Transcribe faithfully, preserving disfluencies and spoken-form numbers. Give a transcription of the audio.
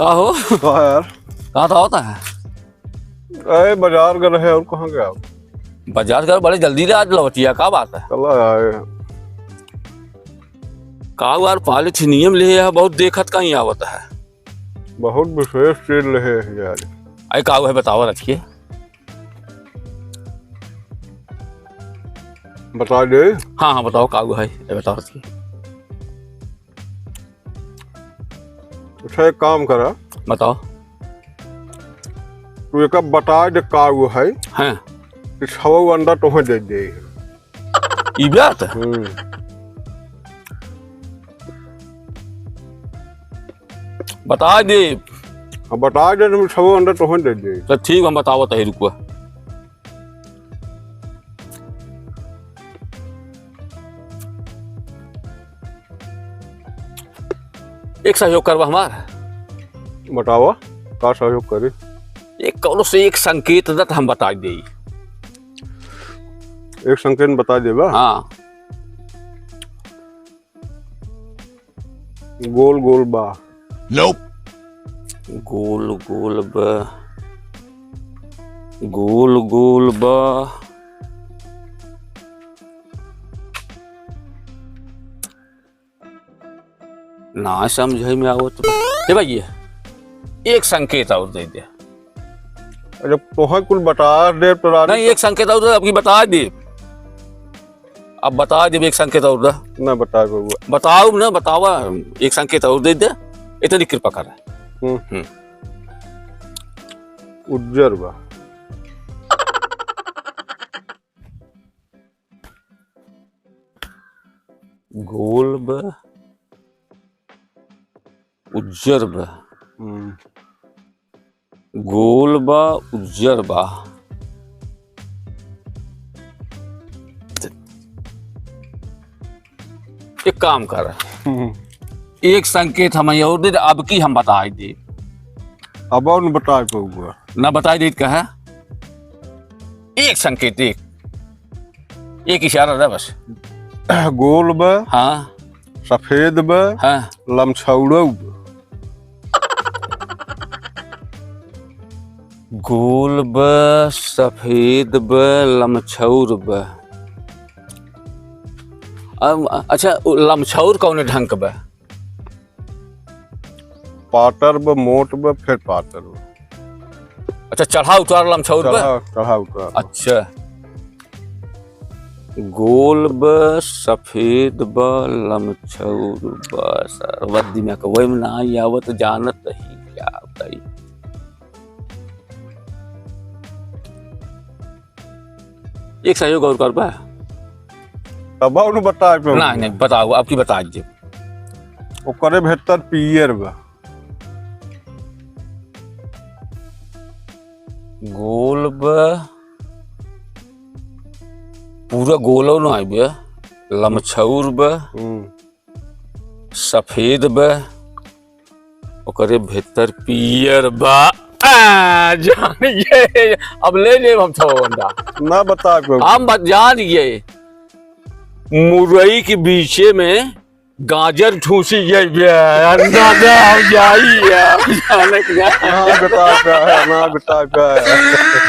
का हो? का यार? कहाँ था होता है? अरे, बाजार गए रहे, और कहाँ गया? बाजार गए, बड़े जल्दी ले आज लौटिया, का बात है? चला आए। का यार, पॉलिथीनियम ले है, बहुत देखत कहीं आवत है। बहुत विशेष चीज ले है यार। अरे, का है, बतावा रखिए। बता दे। हाँ, हाँ, बताओ, का है, ये बताओ रखिए। अच्छा, एक काम करा। बताओ। तू एक बता दे का वो है। हाँ। कि छवो अंडा तोहे दे दे। ई बात? हम्म। बता दे। हाँ, बता दे, तुम छवो अंडा तोहे दे दे। तो ठीक, हम बतावत है, रुको। एक सहयोग करबा हमार। बतावा, का सहयोग करी? एक कौनो से एक संकेत दत हम बता देई। एक संकेत बता देबा? हाँ। गोल गोल बा। Nope। गोल गोल बा। गोल गोल बा। ना समझे में आवत बा। हे भैया, एक संकेत और दे दे। अरे, तोहे कुल बता दे तो रानी नहीं, तो एक संकेत और दे, अबकी बता दे। अब बता दे, एक संकेत और दे। ना बता बउआ। बताओ ना, बतावा, एक संकेत और दे दे, इतनी कृपा कर। हम्म। हम्म। उज्जर बा। गोल बा, उज्जर बा। हम्म। गोल बा, उज्जर बा। एक काम कर। हम्म। एक संकेत हम और दे, अबकी हम बताई दे। अब और न बताई पउबा। ना बताई दे, कहा? एक संकेत, एक, एक इशारा रहा बस। गोल बा, हाँ। सफेद बा, हाँ। लमछौड़ो बा। गोल बा, सफेद बा, लमछौर बा। अब, अच्छा, उ लमछौर कौने ढंग क बा? पातर बा, मोट बा, फिर पातर बा। अच्छा, चढ़ा उतार लमछौर बा? चढ़ा, चढ़ा उतार। अच्छा। गोल बा, सफेद बा, लमछौर बा। सरवा दिमाग वही में ना आवत, जानत ही क्या बताई। एक सहयोग और करबा? तब और बताए पे नहीं, नहीं, बताओ, अबकी बता दीजिए। ओकरे भीतर पियर बा। गोल बा, पूरा गोलो ना बा, लमछौर बा, हम्म। सफेद बा, ओकरे भीतर पियर बा। आ, जान गए, अब ले लेब हम छौ अंडा। ना बता को। हम बत-, जान गए, मुरई के बीचे में गाजर ठूसी गई बे, अंडा दे हम जाई है, जाने के ना। ना बता का है, ना बता का है।